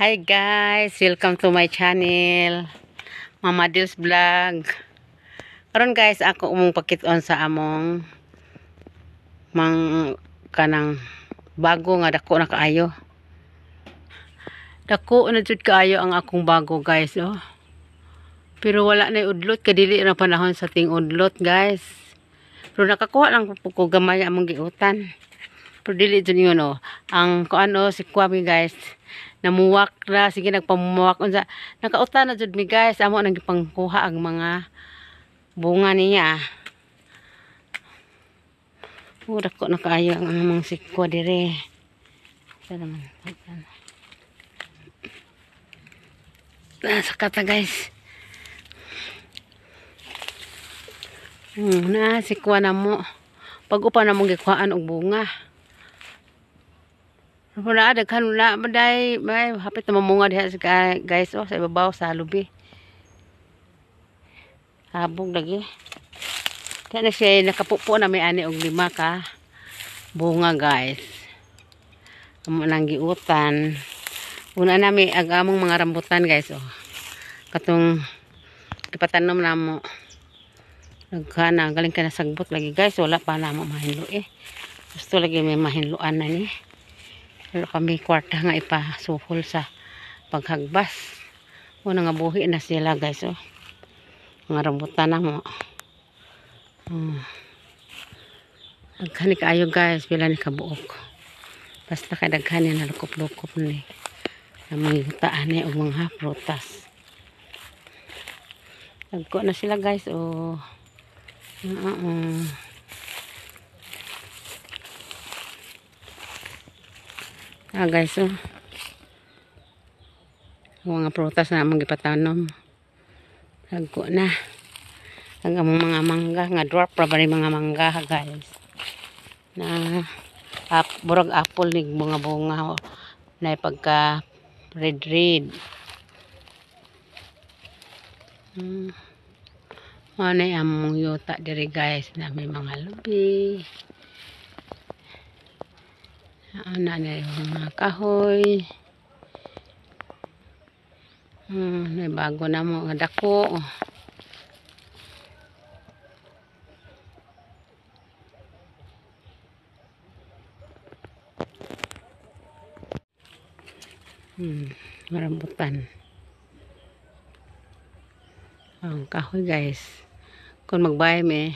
Hi guys, welcome to my channel, Mama Dils Vlog. Karon guys, ako umong pakit-on sa among mang kanang bago nga dako na kaayo. Dako na jud kaayo ang akong bago guys, oh. Pero wala na udlot kay dili na panahon sa ting udlot guys. Pero nakakuha lang po ko gamay among giutan. Pero dili jud yun, oh. Ang kuano si Kwame guys, namuwak na, sige nagpamuwak unsa. Nakautan na jud mi guys, amo nang gipangkuha ang mga bunga niya. Oh, dako na kaayo ang among sikwa dire. Sa naman. Nasa kata guys. Na sikwa na mo. Pag-upa na mong gikuhaan og bunga. Wala, daghan wala maday, may hapit na mamunga diha guys, oh, sa ibabaw sa lubi. Habog lagi. Kaya na siya nakapupo na may ani og 5 ka bunga guys. Amo nang giutan. Una nami ang among mga rambutan guys, oh. Katong ipatanom namo. Nagkana galing ka na sagbot lagi guys, wala pa namo mahinlo eh. Gusto lagi may mahinloan na ni. Wala kami kwarta nga ipasuhol sa paghagbas. Una nga buhi na sila guys, oh. Mga rambutan na mo. Daghan ni kaayo guys, pila ni kabuok. Basta kay daghan ni nalukop-lukop ni. Among yutaan ni og mga prutas. Dagko na sila guys, oh. Ah guys, oh. Mga prutas na among gipatanom. Dagko na. Ang among mga mangga nga dwarf ra ba ni mga mangga guys. Na burag apple ni mga bunga, oh. Na pagka red red. Ano among yuta diri guys na may mga lubi. Ano na yung mga kahoy. May bago na mo nga dako. Marambutan. Ang kahoy guys. Kung magbahay me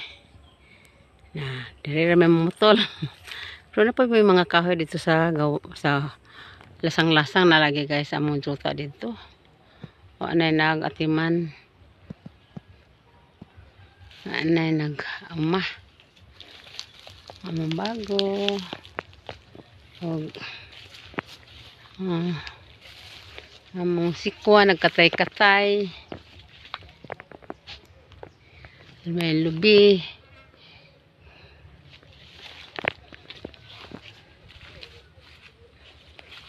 na diri ra may mutol. Pero na po may mga kahoy dito sa lasang-lasang na lagi guys among juta dito. O anay nag-atiman. Anay nag-ama. Among bago. Og among sikwa nagkatay-katay. May lubi.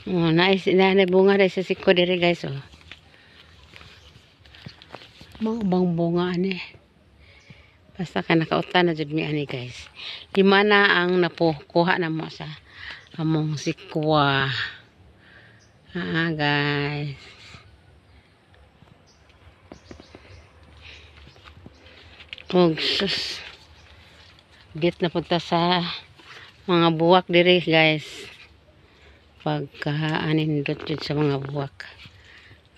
Oh, nice na bunga dai sa sikwa diri guys, oh. Mga ubang bunga ani. Basta ka nakautan na jud mi ani guys. 5 na ang napukuha na mo sa among sikwa. Ah guys. Og sus. Bit na punta sa mga buwak diri guys. Pagka-anindot jud sa mga buwak.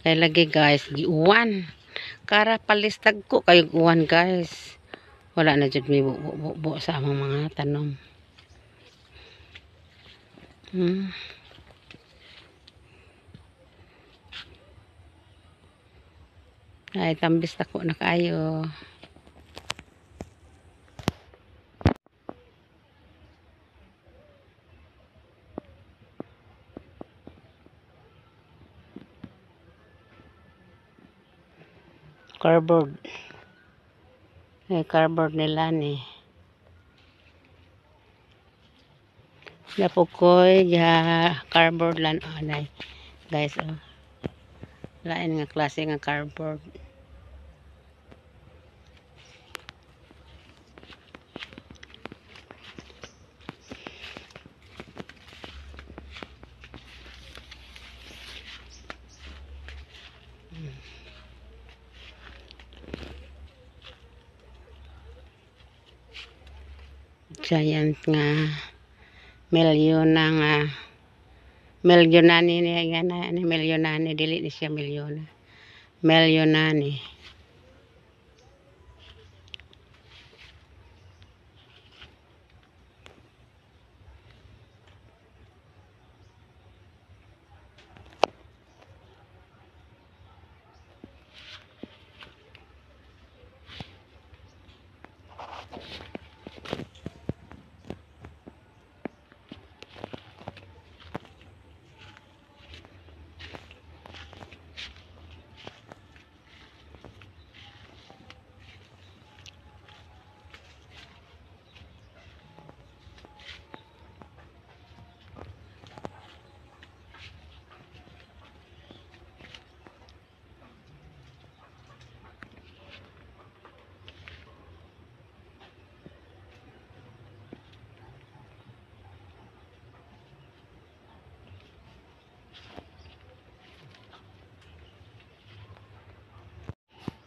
Kay lagi guys, giuwan. Kara palistag ko kayo uwan guys. Wala na jud may bu sa among mga tanom. Ay tambis tako na kaayo. Cardboard. Ay, cardboard nila ni. Napukoy, ya, cardboard lan. Oh, nay. Guys, oh. Lain nga klase nga cardboard. Giant nga milyona nga milyonani niya nga na ni milyonani, dili ni siya milyona, milyonani.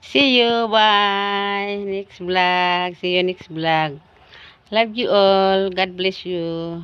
See you, bye. Next vlog. See you next vlog. Love you all. God bless you.